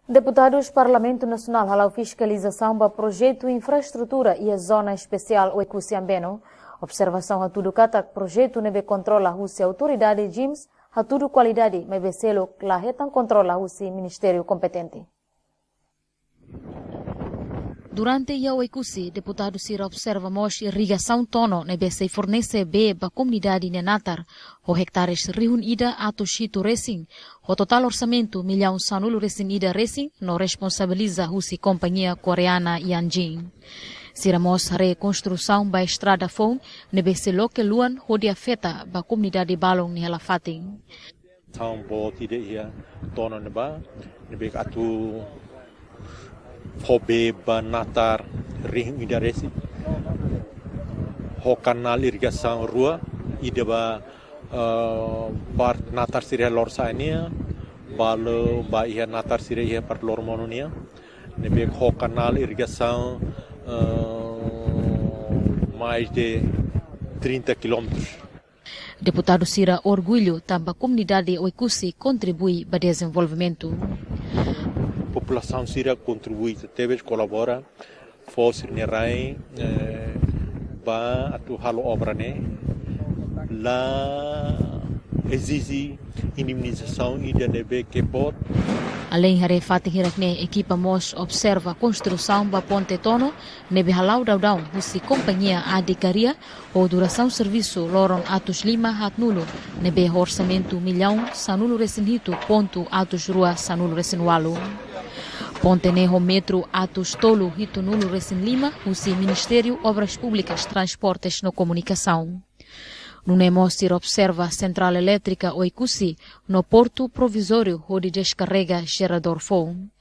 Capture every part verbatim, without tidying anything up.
Deputadus Parlamentu Nasionál hala'o fiskalizasaun ba projetu infraestrutura iha Zona Espesiál Oekusi Ambeno. Observasaun hatudu katak projetu ne'ebé kontrola husi autoridade GIMS hatudu kualidade, maibé seluk la hetan kontrola husi ministériu kompetente. Durante iha Oekusi, deputadu sira observa mós irrigasaun Tono ne'ebé sei fornese bee ba komunidade nia natar, ho ektares rihun ida atus hitu resin, ho totál orsamentu millaun sanulu resin ida resin, no responsabiliza husi kompañia koreana Yanjin. Sira mós haree konstrusaun ba estrada foun ne'ebé sei loke luan hodi afeta ba komunidade balun nia hela fatin. Taun boot ida iha Tono ne'ebá, ne'ebé atu fó bee ba natar rihun ida resin. Ho kanál irrigasaun rua, ida ba, eh, parte natar sira iha Lorosa'e nian, balu ba iha natar sira iha parte Loromonu nian. Ne'ebé ho kanál irrigasaun, eh, mais de trinta quilómetros. Deputadu sira orgullu tanba komunidade Oekusi kontribui ba dezenvolvimentu. Populasaun sira kontribui tebes, kolabora, fó sira-nia rai, eh, ba atu halo obra ne'e, la ezije indemnizasaun ida ne'ebé ke boot. Alein haree fatin hirak-ne'e, ekipa mós observa konstrusaun ba ponte Tono ne'ebé hala'o daudaun husi kompañia Adhikaria, ho durasaun servisu loron atus lima haatnulu, ne'ebé orsamentu millaun sanulu resin hitu pontu atus rua sanulu resin ualu. Ponte ne'e ho metru atus tolu hitunulu resin lima, husi Ministériu Obras Públikas, Transportes no Komunikasaun. Nune'e mós sira observa sentrál elétrika Oekusi no portu provizóriu hodi deskarrega jeradór foun.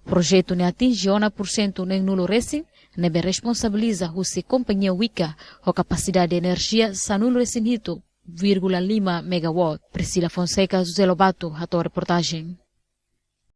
Projetu ne'e atinje ona pursentu neenulu resin, ne'ebé responsabiliza husi kompañia Wika, ho kapasidade enerjia sanulu resin hitu vírgula lima megawatt. Priscila Fonseca, José Lobato, hato'o reportajen.